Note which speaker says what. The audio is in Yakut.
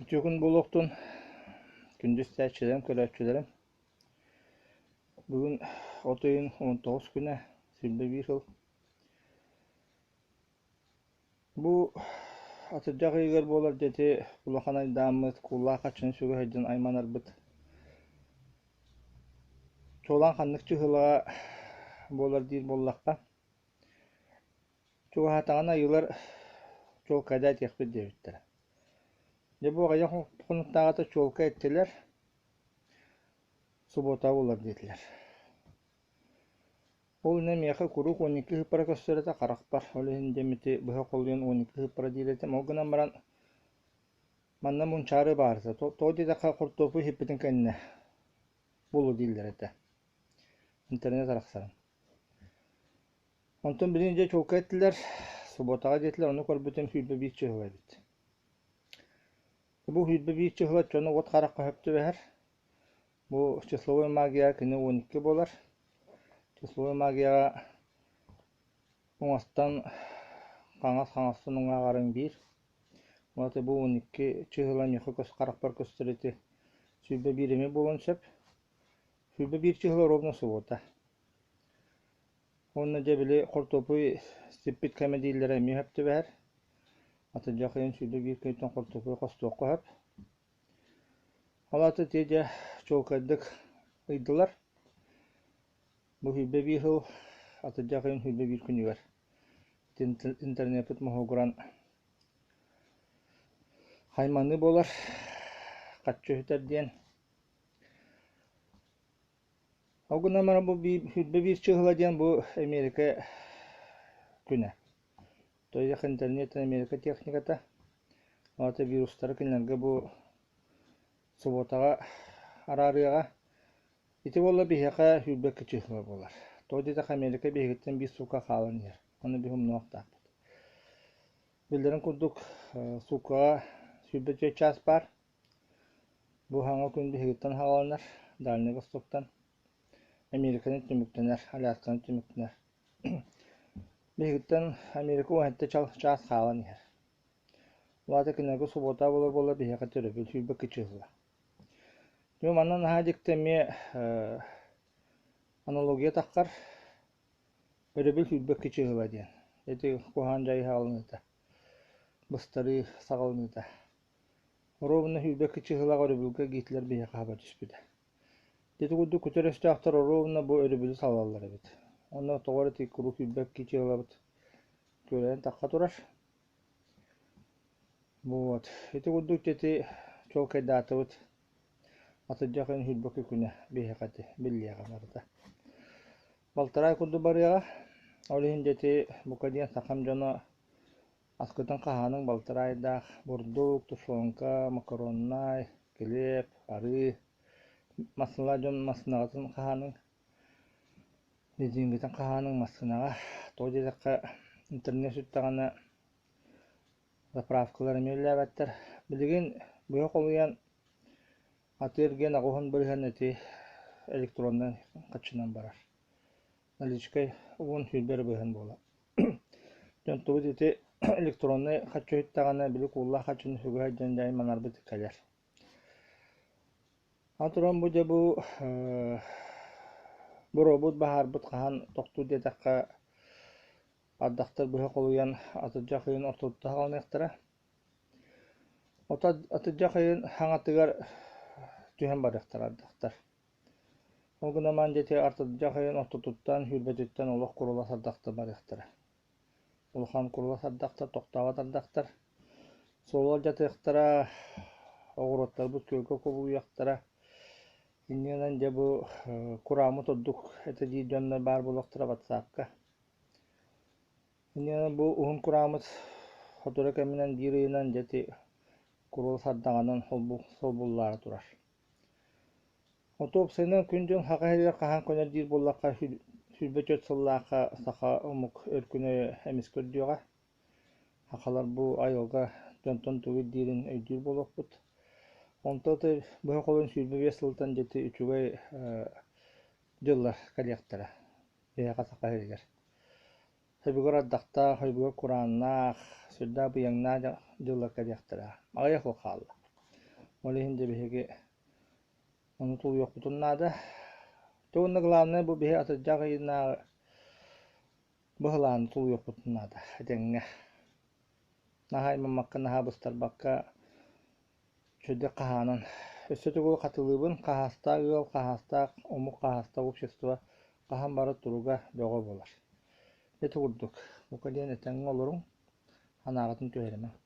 Speaker 1: Үтүө күн буолуохтун, күндү истээччилэрим, көрөөччүлэрим. Бүгүн от ыйын 19 күнэ, 21 сыл. Бу атырдьах ыйыгар буолар дьэти улахан айдааммыт, кууллаах хаччыны сүгэ сылдьан айманарбыт. Чуолаан ханнык чыһылаҕа буолар диир буоллахха, Чугаһаатаҕына айыылар чуолкайдаа этиэхпит диэбиттэрэ. Дьэ бу аҕыйах хонуктааҕыта чуолкай эттилэр, субуота булар диэтилэр. Ол иннинэ миэхэ куруук 12 сыыппара көстөр этэ харахпар, ол иһин дьэ ити быһа холуйан 12 сыыппара диир этим. Ол гынан баран манна мунчаары баар этэ. Тоҕо диэтэххэ хортуоппуй иһиппитин кэннэ булу дииллэр этэ. Интернет арахсарын. Онтон билигин дьэ чуолкай эттилэр, субуотаҕа диэтилэр, ону көрбүтүм 21 чыһыла эбит. Бу 21 чыһыла дьону уот харахха сөп түбэһэр. Бу числовой магия кини 12 буолар. Числовой магияҕа уҥастан хаҥас хаҥастан уҥааҕарыҥ биир. Уонна бу 12 чыһыла миэхэ көс харахпар көстөр ити 21 эмиэ буолуон сөп. 21 чыһыла ровно субуота. Уонна дьэ били хортуоппуй сиппит кэмэ дииллэрэ эмиэ сөп түбэһэр. Атырдьах ыйын 21 күнүттэн хортуоппуй хостуохха сөп. Ол аата ити дьэ чуолкайдык ыйдылар. Бу 21 сыл атырдьах ыйын 21 күнүгэр интернеппит моһуогуран хайманыы буолар, хаччы үтэр диэн. Ол гынан баран бу 21 чыһыла диэн бу Эмиэрикэ күнэ. То есть интернет Америка техниката. Ол аата вирустары кинилэргэ бу субуотаҕа араарыаҕа. Ити буолла биһиэхэ 22 чыһыла буолар. Тоҕо диэтэххэ Америка биһигиттэн биир суукка хаалан иһэр. Ону биһи умнуохтаахпыт. Биллэрин курдук сууккаҕа 24 чаас баар. Бу хаҥа күн биһигиттэн саҕаланар, Дальнай Востоктан, Американы түмүктэнэр, Алясканы түмүктэнэр. Биһигиттэн Америка уһанта чаас хаалан иһэр. Ол аата кинилэргэ субуота буола-буола биһиэхэ төрөпүт сүүрбэ кычыһыла. Дьэ манна наһаа дьикти эмиэ аналогия таххар өрөбүл сүүрбэ кычыһыла диэн. Ити куһаҕан дьайыы саҕаланыыта, быстарыы саҕаланыыта. Оруобуна сүүрбэ чыһылаах өрөбүлгэ Гитлер биһиэхэ хаба түспүтэ. Ити курдук күтэр өстөөхтөр оруобуна бу өрөбүлү салаллар эбит. Онно тоҕо эрэ ити куруук 22 чыһылабыт күөрэйэн тахха турар. Вот. Ити курдук ити чуолкайдаатыбыт. Атырдьах ыйын сүүрбэкки күнэ биһиэхэ ити биллиэҕэ барыта. Балтараа курдук барыаҕа. Ол иһин дьэ ити бука диэн сахам дьоно Аскытын хаһааныҥ балтараайдаах бурдук, тушенка, макароннай, килиэп, арыы, массыына дьон массыынаҕытын хаһааныҥ, бензиҥҥитин хаһааныҥ массыынаҕа. Тоҕо диэтэххэ интернет сүттэҕинэ заправкалар эмиэ үлэлээбэттэр. Билигин быһа холуйан атыы-эргиэн 80% ити электроннай хаччынан барар. Наличкай 10-20 эрэ быһан буолар. Дьонтубут ити электроннай хаччы иһиттэҕинэ, били кууллаах хаччыны сүгэ сылдьан дьэ айманарбыт кэлэр. Аны туран бу дьэ бу боруобут баһаарбыт хаһан тохтуур диэтэххэ, ардахтар быһа холуйан атырдьах ыйын ортотуттан саҕаланыахтара. Ото атырдьах ыйын хаҥатыгар түһэн барыахтара ардахтар. Ол гынан баран диэки артырдьах ыйын ортотуттан, сүүрбэтиттэн олох курулас ардахтар барыахтара. Улахан курулас ардахтар, тохтообот ардахтар. Суолу алдьатыахтара, оҕуруоттарбыт күөлгэ кубулуйуохтара. Инньэ гынан дьэ бу курааммыт ордук этэ диир дьоннор баар буолуохтара батсаапка. Инньэ гынан бу уһун курааммыт сотору кэминэн биир ыйынан дьэ ити курулас ардаҕынан солбуллаары турар. Уопсайынан күн-дьыл саха сиригэр хаһан көнөр диир буоллахха, 24 сыллаахха саха омук өркүнэ эмискэ үрдүөҕэ. Сахалар бу айылҕа дьонтон тугу ирдиирин өйдүүр буолуохпут. Онтон быһа холуйан 25 сылтан дьэ ити үчүгэй дьыллар кэлиэхтэрэ биһиэхэ саха сиригэр. Сөбүгэр ардахтаах, сөбүгэр курааннаах, сүрдээх быйаҥнаах дьыллар кэлиэхтэрэ. Аҕыйах сыл хаалла. Ол иһин дьэ биһиги ону тулуйуохпутун наада. Дьэ уонна главное бу биһи атырдьах ыйынааҕы быһылааны тулуйуохпутун наада этэҥҥэ. Наһаа аймаммакка, наһаа быстарбакка үчүгэйдик хаһаанан. Өссө тугу хатылыыбын, хаһаастаах ыал, хаһаастаах омук, хаһаастаах общество хаһан бары туруга бөҕө буолар. Ити курдук, бука диэн этэҥҥэ олоруҥ, санааҕытын түһэримэҥ.